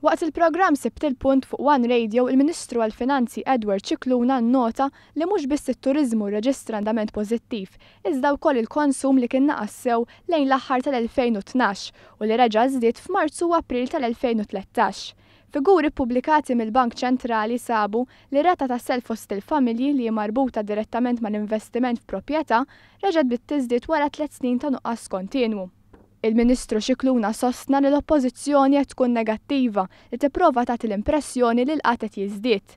Waqt il-programm Sibt il-Punt fuq One Radio, il-Ministru għall-Finanzi Edward Scicluna nnota li mhux biss it-turiżmu rreġistra andament pożittiv, iżda wkoll il-konsum li kien naqas sew lejn l-aħħar tal-2012 u li reġa' żdied f'Marzu u April tal-2013. Figuri ppubblikati mill-Bank Ċentrali sabu li r-rata ta' self fost il-familji li hi marbuta direttament mal-investiment f'proprjetà reġgħet bdiet tiżdied wara tlett snin ta' nuqqas kontinwu. Il-Ministru Scicluna sostna li l-Oppożizzjoni qed tkun negattiva li tipprova tagħti l-impressjoni li l-qgħad qed jiżdied.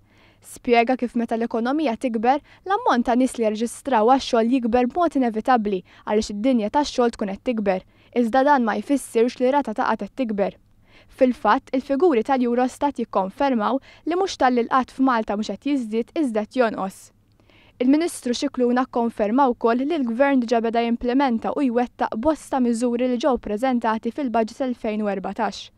Spjega kif meta l-ekonomija tikber, l-ammont ta' nies li jirreġistraw għax-xogħol jikber b'mod inevitabbli għaliex id-dinja tax-xogħol tkun qed tikber, iżda dan ma jfissirx li r-rata ta' qgħad qed tikber. Fil-fatt, il-figuri tal-Eurostat jikkonfermaw li mhux talli l-qgħad f'Malta mhux qed jiżdied iżda qed jonqos. Il-Ministru Scicluna kkonferma wkoll li l-Gvern diġà beda jimplimenta u jwettaq bosta miżuri li ġew preżentati fil-Budget 2014.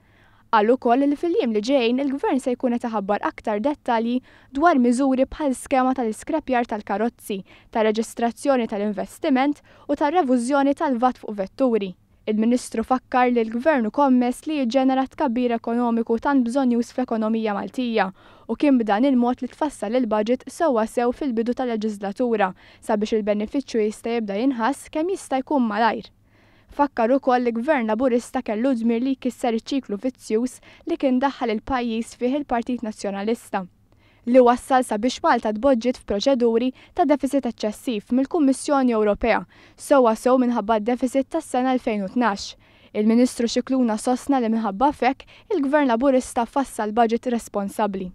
Qal ukoll li fil-jiem li ġejjin il-Gvern se jkun qed iħabbar aktar dettalji dwar miżuri bħal skema tal-iskreppjar tal-karozzi, tar-reġistrazzjoni tal-investiment u tar-revużjoni tal-VAT fuq vetturi. Il-Ministru fakkar li l-Gvern hu kommess li jiġġenera tkabbir ekonomiku tant bżonnjuż fl-ekonomija Maltija u kien b'dan il-mod li tfassal il-budget sewwasew fil-bidu tal-leġiżlatura sabiex il-benefiċċju jista' jibda jinħass kemm jista' jkun malajr. Fakkar ukoll li Gvern Laburista kellu d-dmir li jkisser iċ-ċiklu vizzjuż li kien daħħal il-pajjiż fih il-Partit Nazzjonalista. li wassal sabiex Malta tboġġiet f'proċeduri ta' deficit eċċessiv mill-Kummissjoni Ewropea, sewwasew minħabba d-deficit tas-sena 2012. Il-Ministru Scicluna sostna li minħabba f'hekk, il-Gvern Laburista fassal budget responsabbli.